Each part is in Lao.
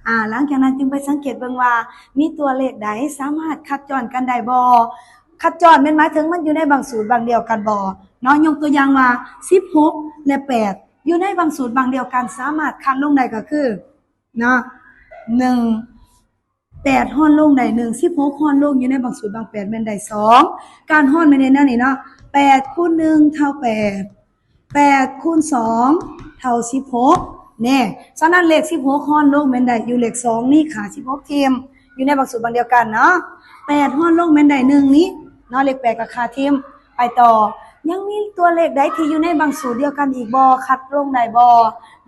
ອາ ຫຼັງຈາກນັ້ນຈຶ່ງໄປສັງເກດເບິ່ງວ່າ ມີຕົວເລກໃດສາມາດຄັດຈ້ອນກັນໄດ້ບໍ່? ຄັດຈ້ອນແມ່ນໝາຍເຖິງມັນຢູ່ໃນບັ້ງສູດບັ້ງດຽວກັນບໍ່ເນາະ. ຍົກຕົວຢ່າງວ່າ ສິບຫົກ ແລະ ແປດ ຢູ່ໃນບັ້ງສູດບັ້ງດຽວກັນ ສາມາດຄັດລົງໄດ້ກໍຄື ເນາະ ໜຶ່ງ ແປດ ຮອນລົງໄດ້ໜຶ່ງ ສິບຫົກ ຮອນລົງຢູ່ໃນບັ້ງສູດບັ້ງແປດແມ່ນໄດ້ສອງ ການຮອນແມ່ນໄດ້ແນວນີ້ເນາະ ແປດຄູນໜຶ່ງເທົ່າແປດ ແປດຄູນສອງເທົ່າສິບຫົກ ແນ່. ສະນັ້ນເລກສິບຫົກຮອນລົງແມ່ນໄດ້ຢູ່ເລກສອງນີ້ ຂ້າສິບຫົກຖິ້ມ ຢູ່ໃນບັ້ງສູດບັ້ງດຽວກັນເນາະ ແປດຮອນລົງແມ່ນໄດ້ໜຶ່ງນີ້ເນາະ ເລກແປດກໍຂ້າຖິ້ມ. ໄປຕໍ່ ຍັງມີຕົວເລກໃດທີ່ຢູ່ໃນບັ້ງສູດດຽວກັນອີກບໍ່? ຄັດລົງໄດ້ບໍ່?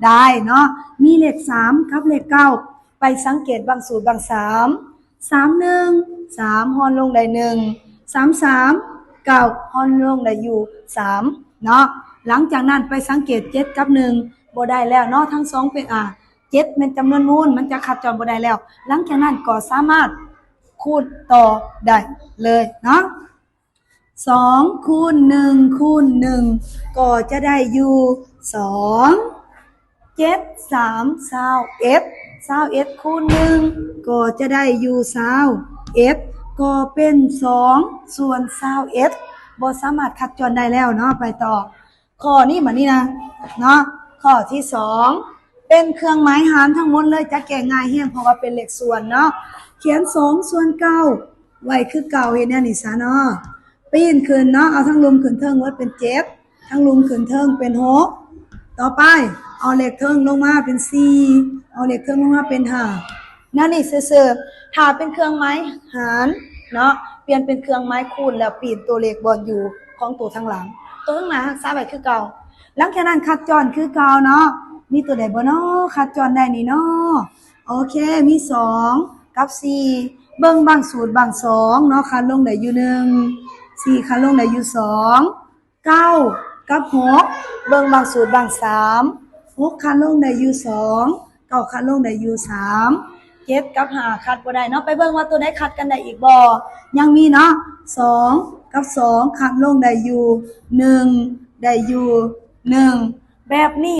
ໄດ້ເນາະ ມີເລກສາມກັບເລກເກົ້າ ໄປສັງເກດບັ້ງສູດບັ້ງສາມ ສາມໜຶ່ງ ສາມ ຮອນລົງໄດ້ໜຶ່ງ ສາມສາມ ເກົ້າ ຮອນລົງໄດ້ຢູ່ສາມເນາະ. ຫຼັງຈາກນັ້ນໄປສັງເກດເຈັດກັບໜຶ່ງ ບໍ່ໄດ້ແລ້ວເນາະ ທັງສອງເປັນ ອາ ເຈັດແມ່ນຈຳນວນມູນ ມັນຈະຄັດຈ້ອນບໍ່ໄດ້ແລ້ວ. ຫຼັງຈາກນັ້ນກໍສາມາດຄູນຕໍ່ໄດ້ເລີຍເນາະ ສອງຄູນໜຶ່ງຄູນໜຶ່ງ ກໍຈະໄດ້ຢູ່ສອງ ເຈັດສາມຊາວເອັດ ຊາວເອັດຄູນໜຶ່ງ ກໍຈະໄດ້ຢູ່ຊາວເອັດ ກໍເປັນສອງສ່ວນຊາວເອັດ ບໍ່ສາມາດຄັດຈ້ອນໄດ້ແລ້ວເນາະ. ໄປຕໍ່ ຂໍ້ນີ້ ບາດນີ້ນະເນາະ ຂໍ້ທີສອງ ເປັນເຄື່ອງໝາຍຫານທັງໝົດເລີຍ ຈະແກ້ງ່າຍແຮງ ເພາະວ່າເປັນເລກສ່ວນເນາະ. ຂຽນສອງສ່ວນເກົ້າໄວ້ຄືເກົ່າ ເຮັດແນວນີ້ຊະເນາະ ປີ້ນຂຶ້ນເນາະ ເອົາທັງລຸ່ມຂຶ້ນເທິງໝົດເປັນເຈັດ ທັງລຸ່ມຂຶ້ນເທິງເປັນຫົກ ຕໍ່ໄປເອົາເລກເທິງລົງມາເປັນສີ່ ເອົາເລກເທິງລົງມາເປັນຫ້າ ແນວນີ້ຊື່ໆ. ຖ້າເປັນເຄື່ອງໝາຍຫານເນາະ ປ່ຽນເປັນເຄື່ອງໝາຍຄູນ ແລ້ວປີ້ນຕົວເລກບ່ອນຢູ່ຂອງໂຕທາງຫຼັງ ໂຕທາງໜ້າຮັກສາໄວ້ຄືເກົ່າ. ຫຼັງຈາກນັ້ນຄັດຈ້ອນຄືເກົ່າເນາະ ມີຕົວໃດບໍ່ເນາະ ຄັດຈ້ອນໄດ້ນີ້ເນາະ? ໂອເຄ ມີສອງກັບສີ່ ເບິ່ງບັ້ງສູດບັ້ງສອງເນາະ ຄັດລົງໄດ້ຢູ່ໜຶ່ງ ສີ່ ຄັດລົງໄດ້ຢູ່ສອງ ເກົ້າກັບຫົກ ເບິ່ງບັ້ງສູດບັ້ງສາມ ຫົກຄັດລົງໄດ້ຢູ່ສອງ ເກົ້າຄັດລົງໄດ້ຢູ່ສາມ ເຈັດກັບຫ້າຄັດບໍ່ໄດ້ເນາະ. ໄປເບິ່ງວ່າຕົວໃດຄັດກັນໄດ້ອີກບໍ່? ຍັງມີເນາະ ສອງກັບສອງຄັດລົງໄດ້ຢູ່ໜຶ່ງ ໄດ້ຢູ່ໜຶ່ງ ແບບນີ້